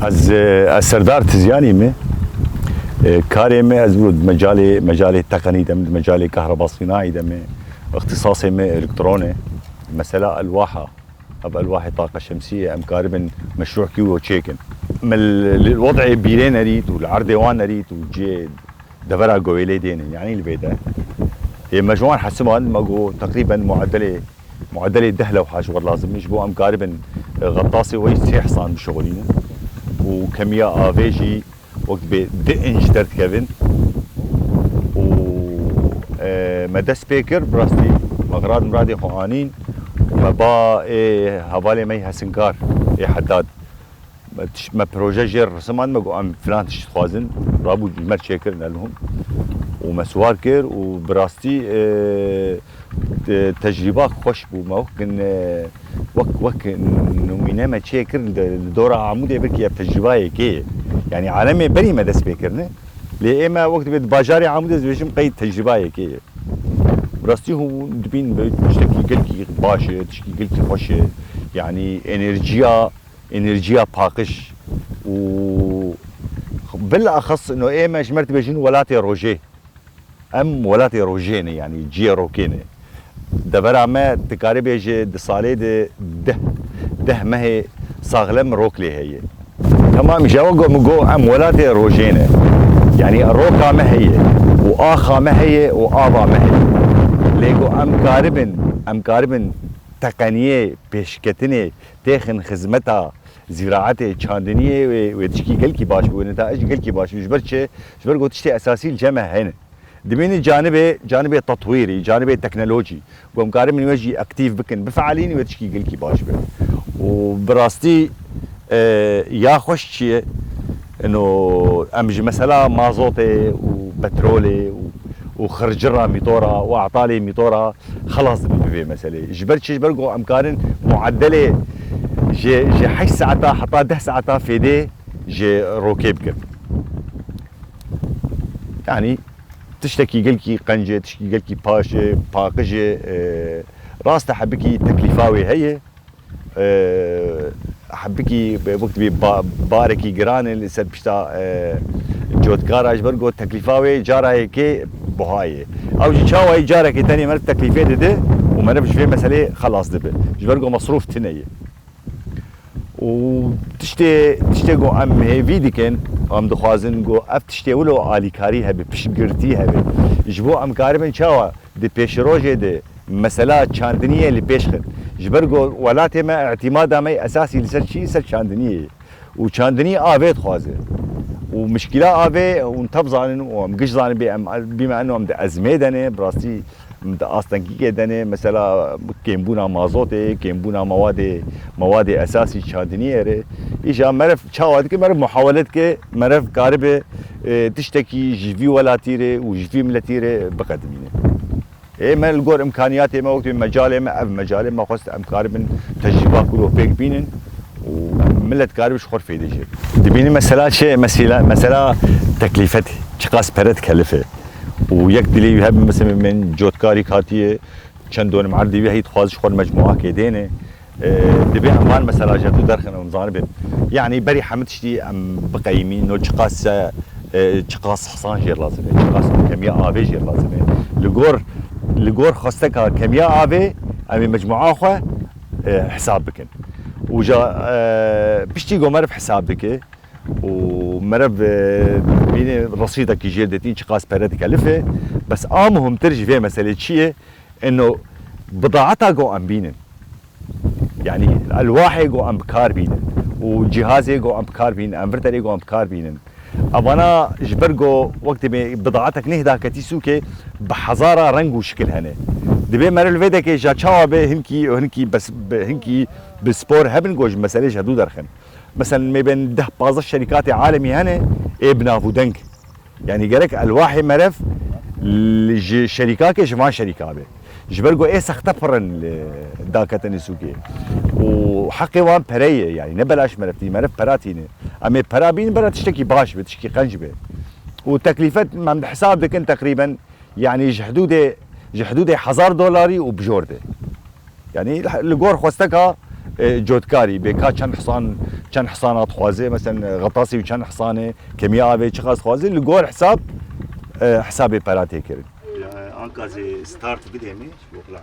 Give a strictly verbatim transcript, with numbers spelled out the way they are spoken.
Ez, ez Serdar Tizyanî me. E, karê me ez bi mecalê, mecalê teqenî de me, mecalê kahrebasînayî de me. Îxtisasê me elektron e. Mesela elwaha. Ev elwahê taqa şemsî ye, em karibin meşrûh kî û çêkin. Me li, li wed'ê bîrê nerît û li erdê wan nerît û cê devera Gowêlê dênin, yanî li vê de. Ê me ji wan hesiban, me got teqrîben muedelê, muedelê deh lewha ji we lazim e, ji bo em karibin, e, xetasê we yî sê hizan bişixulînin û kemiya avê jî wek dibê du inç derdikevin û, e, me dest pê kir, bi rastî me xirad miradê xwe anîn û me ba ê hevalê me yî hesinkar ê Hedad. Me tiş-, me proje jê re risimand, me got, "Em filan tişt dixwazin." Rabû ji me re çêkirin, elmuhim. Û me siwar kir û bi rastî, e, te-, tecrîba xweş bû. Me wek, e, wek, wek nimûne me çêkir li, li dora Amûdê belkî ev tecrîba yekê ye. Yanî alemê berî me dest pê kirine. Lê ê me wek dibê di bajarê Amûdê ez dibêjim qey tecrîba yekê ye. Bi rastî hûn dibîn bi tiştekî gelkî baş e, tiştekî gelkî xweş e. Yanî enerjiya enerjiya paqij û bilaxas no ê me ji me re dibêjin welatê rojê. Em welatê rojê ne, yanî ciyê rokê ne. Devera me dikarî bêje di salê de deh, deh mehê saxlem rok lê heye. Tamam, ji ew got min got em welatê rojê ne. Yanî roka me heye û axa me heye û ava me heye. Lê got em karibin, em karibin teqeniyê, pêşketinê, têxin xizmeta zîraetê, çandiniyê wê, wê tişkî gelkî baş bû, wê netaij gelkî baş bû. Ji ber çi? Ji ber ku tiştê esasî li cem me hene. Dibînî canibê, canibê tetwîrî, canibê teknolojî, ku em karibin wê jî aktîf bikin, bifeelîn, wê tişkî gelkî baş be. Û bi rastî, e, ya xweş çi ye? Ino em ji mesela mazotê û petrolê û, û xircira mîtora û etalê mîtora xelas dibin bi vê meselê. Ji ber çi? Ji ber ku em karin muedelê ji, ji heşt saeta heta deh saeta fêdê ji rokê bikin. Yanî tiştekî gelkî qenc e, tiştekî gelkî paş e, paqij e, e, rast e hebikî teklîfa wê heye. E, hebikî wek dibê ba-, barekî giran e li ser pişta, e, cotkara, ji ber ku teklîfa wê cara yekê buha ye. Ew jî çawa ye, carekê tenê meriv teklîfê dide û meriv ji vê meselê xelas dibe. Ji ber ku mesrûf tune ye. Û tiştê, tiştê ku em hêvî dikin, em dixwazin ku ev tiştê wilo alîkarî hebe, piştgirtî hebe. Ji bo em karibin çawa di pêşerojê de mesela çandiniyê li pêş xin. Ji ber ku welatê me îtîmada me esasî li ser çi? Li ser çandiniyê ye. Û çandinî avê dixwaze. Û mişkîla avê hûn tev zanin û em giş zanin bê em bîme eno em di ezmê de ne, bi rastî em di astengîkê de ne, mesela kêmbûna mazotê, kêmbûna mewadê, mewadê esasî çandiniyê re. Îja meriv çawa dike, meriv muhawele dike, meriv karibe, e, tiştekî ji vî welatî re û ji vî miletî re biqedimîne. Ê me li gor imkaniyatê me, wekî mecalê me, ev mecalê me xwest em karibin tecrîba ku lo pêk bînin û milet karibe ji xwe fêdê jê. Dibînî mesela çi, mesela, mesela teklîfet çiqas pere dikelife û yek dilê wî hebin, mesela min cotkarî hatiye, çend donim erdî wî heyî dixwaz ji xwe mecmuakê dêne. E, dibê em van mesela ji hev derxin em zanibin. Yanî berî hemî tiştî em biqeyimîn, no çiqas se, e, çiqas hizan jê lazim e, çiqas kemiya avê jê lazim e. Li gor, li gor xwesteka kemiya avê em ê mecmua xwe, e, hesab bikin. Û ja, e, piştî ku meriv hesab dike û meriv, e, bîne resîdekî jê dêtîn çiqas pere dikelife. Bes a muhimtir ji vê meselê çi ye? Eno bidaeta ku em bînin. Yanî elwahê ku em bi kar bînin û cihazê ku em bi kar bînin, enverterê ku em bi kar bînin. Evana ji ber ku wekî me bidaetek nehda ketî sûkê bi hezara reng û şikil hene. Dibê meriv li vê dekê ja çawa be hinkî, hinkî bes, be, hinkî bi spor hebin ku ji meselê ji hevdû derxin. Mesela me bên deh pazdeh şerîkatê alemî hene, ê bi nav û deng. Yanî gerek elwahê meriv li, ji şerîkakê ji van şerîka be. Ji ber ku ê sexte pir in li daketinê sûkê. Û heqê wan pere ye, yanî ne belaş meriv tî, meriv pera tîne. Em ê pera bînin bera tiştekî baş be, tiştekî qenc be. Û teklîfet em di hesab dikin teqrîben, yanî ji hidûdê, ji hidûdê hezar dolarî û bijor de. Yanî li gor xwesteka E, cotkarî, bê ka çend hisan, çend hisana dixwaze, mesela, e, xetasî û çend hisanê, kemiya avê çiqas dixwaze, li gor hesab, e, hesabê pera tê kirin. Anka zê start bidê me, ji bo xila.